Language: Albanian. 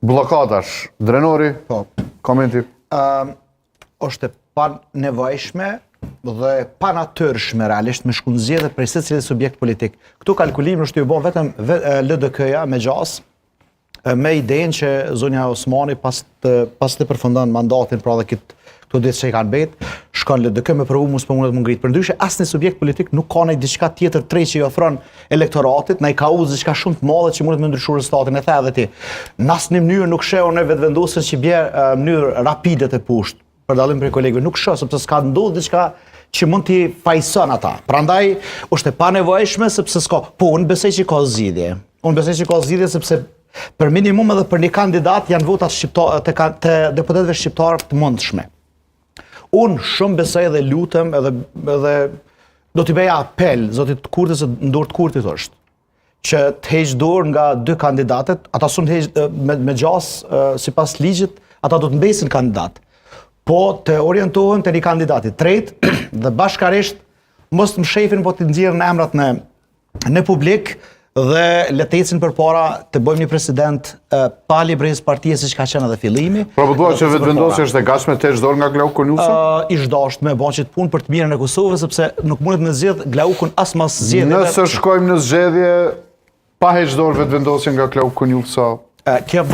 Bllokadash, Drenori, Po. komenti. Ëm është e panevojshme dhe panatyrshme realisht me shku në zgjedhje prej secilit subjekt politik. Këtu kalkulimi është ju bo vetëm LDK-ja me gjasë, me idenë që zonja Osmani pas të, pas të përfundon mandatin, pra dhe këtë këto ditë që i kanë bet, shkon LDK me provu mos po mundet më ngrit. Përndryshe asnjë subjekt politik nuk ka ndonjë diçka tjetër të re që i ofron elektoratit, ndonjë kauzë diçka shumë të madhe që mundet me ndryshu rezultatin e the edhe ti. Në asnjë mënyrë nuk shoh unë Vetëvendosjen që bje në mënyrë rapide të poshtë për dallim prej kolegëve, nuk shoh sepse s'ka ndodhur diçka që mund t'i fajson ata. Prandaj është e panevojshme sepse s'ka, po unë besoj që ka zgjidhje. Unë besoj që ka zgjidhje sepse për minimum edhe për një kandidat janë votat shqiptar të, të deputetëve shqiptar të mundshme. Unë shumë besoj dhe lutem edhe edhe do t'i bëj apel zotit Kurti se në dorë të Kurtit është që të heq dorë nga dy kandidatët, ata s'un të heq me, me gjas sipas ligjit, ata do të mbesin kandidat. Po të orientohen te një kandidat i tretë dhe bashkarisht mos të mshefin po të nxjerrin emrat në në publik dhe le të ecin përpara të bëjmë një president pa librezë partie siç ka qenë edhe fillimi. Pra po dua që Vetëvendosja është e gatshme të heq dorë nga Glauk Konjufca? Uh, ish dasht me bën qët punë për të mirën e Kosovës sepse nuk mundet me zgjedh Glaukun as mas zgjedhjeve. Nëse shkojmë në zgjedhje pa heq dorë Vetëvendosje nga Glauk Konjufca, Uh, kjo varet.